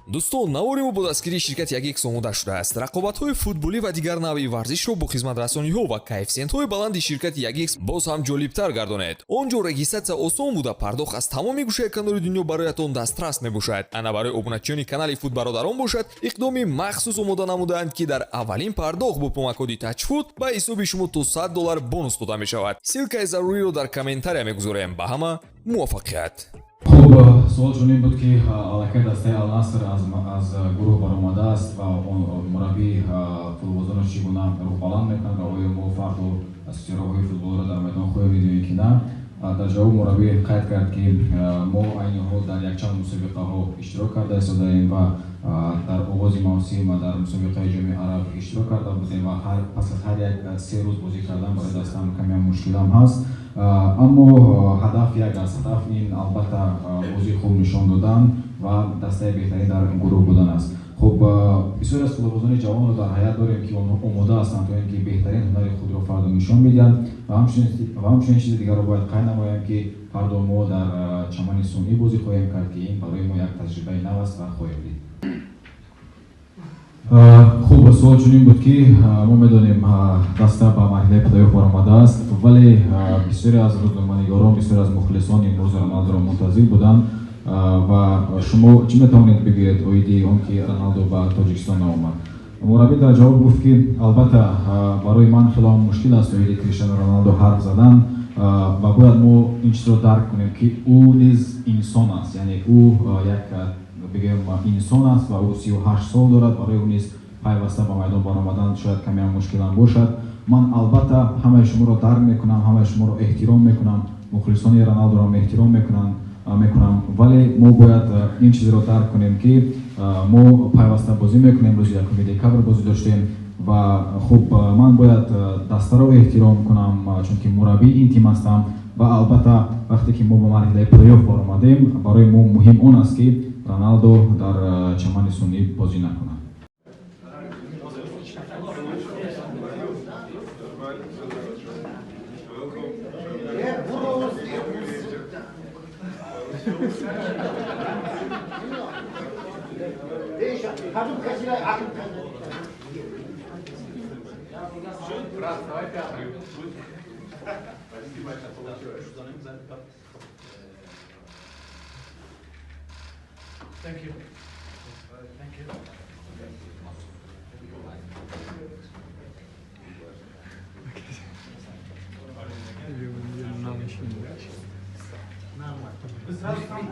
Дӯстон, навори мо бо дастгирии ширкати Ягикс омода шудааст. Рақобатҳои футболӣ ва дигар навъи варзишро бо хизматрасониҳо ва коэффисиентҳои баланди ширкати Ягикс боз ҳам ҷолибтар гардонед. Он ҷо регистратсия осон буда, пардохт аз тамоми гӯшаи канори дунё бароятон дастрас мебошад. Ана, барои обуначиёни канали Футбародарон бошад, иқдоми махсус омода намудаанд, ки дар аввалин пардохт бо промокоди Тачфут ба ҳисоби шумо то 100 доллар бонус дода мешавад. Ссылкаи заруриро дар комментария мегузорем. Ба ҳама муваффақият! Хуб, суол чунин буд, ки аллакай дастаи Алнаср аз гурӯҳ баромадааст ва мураббӣ футболбозонро чӣ гуна рӯҳбаланд мекунад ва оё мо фардо ситораҳои футболро дар майдон хоҳем дид ё ин ки на. Дар ҷавоб мураббӣ қайд кард, ки мо айни ҳол дар якчанд мусобиқаҳо иштирок карда истодаем ва дар оғози мавсим дар мусобиқаи Ҷоми Араб иштирок карда будем ва пас аз ҳар як 3 рӯз бозӣ кардан барои дастам камеам мушкилам ҳаст, аммо ҳадаф як аст. Ҳадаф ин, албатта, бозии хуб нишон додан ва дастаи беҳтарин дар гурӯҳ будан аст. Хуб, бисёре аз футболбозони ҷавонро дар ҳайат дорем, ки онҳо омода ҳастанд то ин ки беҳтарин ҳунари худро фардо нишон медиҳанд. Ва ҳамчунин чизи дигарро бояд қайд намоям, ки фардо мо дар чамани сунъӣ бозӣ хоҳем кард, ки ин барои мо як таҷрибаи нав аст ва хоҳем дид. Хуб, суол чунин буд, ки мо медонем, даста ба марҳилаи плейофф баромадааст, вале бисёре аз рӯзноманигорон, бисёре аз мухлисон имрӯз Роналдоро мунтазир буданд ва шумо чӣ метавонед бигӯед оиди он ки Роналдо ба Тоҷикистон наомад? Мураббӣ дар ҷавоб гуфт, ки албатта, барои ман хело мушкил аст оиди Криштиану Роналдо ҳарф задан ва бояд мо ин чизро дарк кунем, ки ӯ низ инсон аст, яъне ӯ як, бигӯем, инсон аст ва ӯ 38 сол дорад. Барои ӯ низ пайваста ба майдон баромадан шояд камеам мушкилам бошад. Ман, албатта, ҳамаи шуморо дарк мекунам, ҳамаи шуморо эҳтиром мекунам, мухлисони Роналдоро эҳтиром мекунам, вале мо бояд ин чизро дарк кунем, ки мо пайваста бозӣ мекунем. Рӯзи 1 декабр бозӣ доштем ва хуб, ман бояд дастаро эҳтиром кунам, чунки мураббии ин тим ҳастам. Ва албатта, вақте ки мо ба марҳилаи плейофф баромадем, барои мо муҳим он аст, ки Роналдо дар чамани сунъӣ бозӣ накунад. Раз, давай пятый. Спасибо, это получилось. Thank you. Thank you.